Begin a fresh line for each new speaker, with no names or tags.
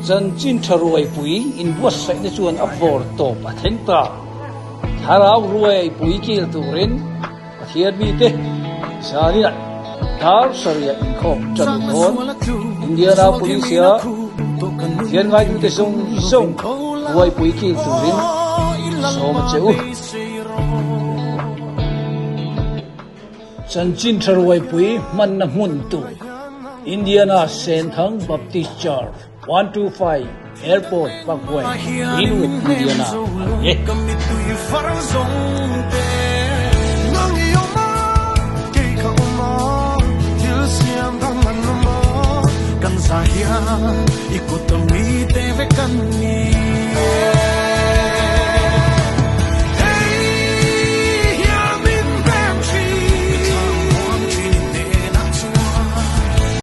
Chanchin tha ruaipui inbuatsaihna chuan a vawr tawp a thleng ta. Thlarau ruaipui kil turin Pathian mite zaninah dar sarih inkhawm tan dawn. Indianapolis-a Pathian ngaitute zawng zawng ruaipui kil turin sawm a che u. Chanchin tha ruaipui hmanna hmun tur Indiana Senthang Baptist Church, 125 Airport Parkway, Greenwood, Indiana a ni e.